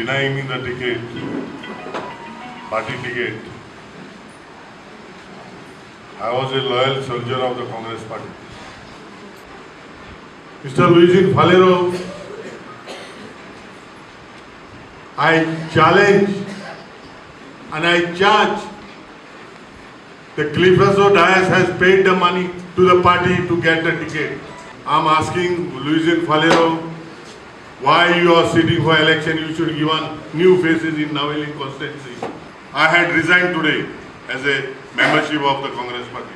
denying me the ticket, party ticket. I was a loyal soldier of the Congress party. Mr. Luizinho Faleiro, I challenge and I charge the Cleofaso Dias has paid the money to the party to get the ticket. I'm asking Luizinho Faleiro, why you are sitting for election, you should give on new faces in Navelim constituency. I had resigned today as a membership of the Congress party.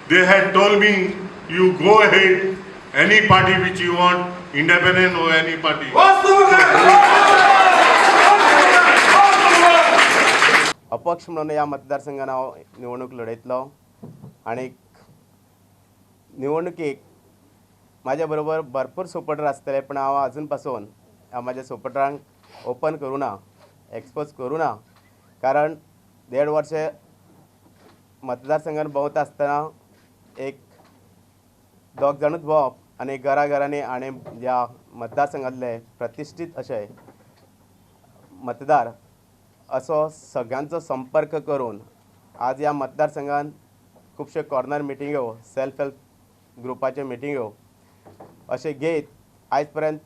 They had told me, you go ahead, any party which you want, independent or any party. अपक्ष म्हणून ह्या मतदारसंघान हांव निवडणूक लढयतलो आनी निवडणुकेक म्हाज्या बरोबर भरपूर supporter आसतले, पूण हांव आजून पासून म्हाज्या सपोर्टरांक ओपन करूं ना, एक्सपोज करूं ना, कारण 1.5 वर्षे मतदारसंघान भोंवता आसतना एक दोग जाणूच भोंवप आनी घराघरांनी आनी ह्या मतदारसंघांतले प्रतिश्ठीत अशे मतदार असो सगळ्यांचो संपर्क करून आज ह्या मतदारसंघान खुबशे कॉर्नर मिटिंग्यो, सेल्फ हेल्प ग्रुपाच्यो मिटिंग्यो अशें घेत आयज पर्यंत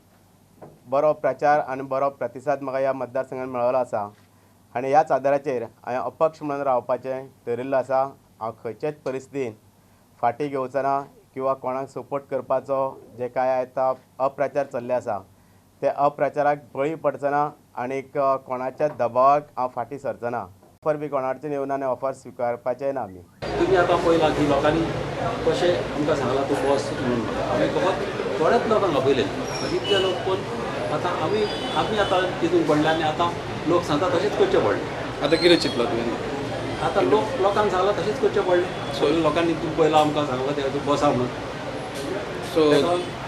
बरो प्रचार आनी बरो प्रतिसाद म्हाका ह्या मतदारसंघान मेळिल्लो आसा आनी ह्याच आदाराचेर हांवें अपक्ष म्हणून रावपाचें थरिल्लो आसा. हांव खंयचेच परिस्थितीन फाटीं घेवचो ना किंवा कोणाक सपोर्ट करपाचो जे कांय आतां अप्रचार चल्ले आसा ते अप्रचाराक बळी पडचो ना आनी कोणाच्या दबावाक हांव फाटीं सरचो ना. ऑफर बी कोणाचें येवना आनी ऑफर स्विकारपाचें ना आमी. तुमी आतां पळयलां की लोकांनी कशें आमकां सांगलां तूं बस म्हणून, आमी फकत थोड्याच लोकांक आपयले, इतले लोक पण आतां आमी आमी आतां तितून पडले आनी आतां लोक सांगता तशेंच करचें पडलें. आतां कितें चिंतलां तुवें? आतां लोक लोकांक सांगलां तशेंच करचें पडलें. सो लोकांनी तूं पयलां आमकां सांगलां तें तूं बसा म्हणून. सो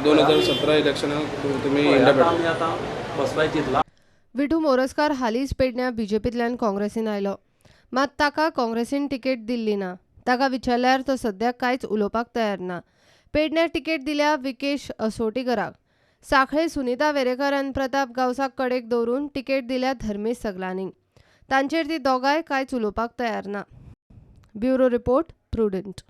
2017 इलेक्शनाक तुमी इंडिपेंडंट आमी आतां बसपाचें चिंतलां. विठू मोरजकार हालींच पेडण्यां बीजेपींतल्यान काँग्रेसीन आयलो, मात ताका काँग्रेसीन तिकेट दिल्ली ना. ताका विचारल्यार तो सद्याक कांयच उलोवपाक तयार ना. पेडण्यां तिकेट दिल्या विकेश असोटीकराक, सांखळे सुनिता वेरेकर आनी प्रताप गांवसाक कडेक दवरून तिकेट दिल्या धर्मेश सगलांनी. तांचेर ती दोगांय कांयच उलोवपाक तयार ना. Bureau report, Prudent.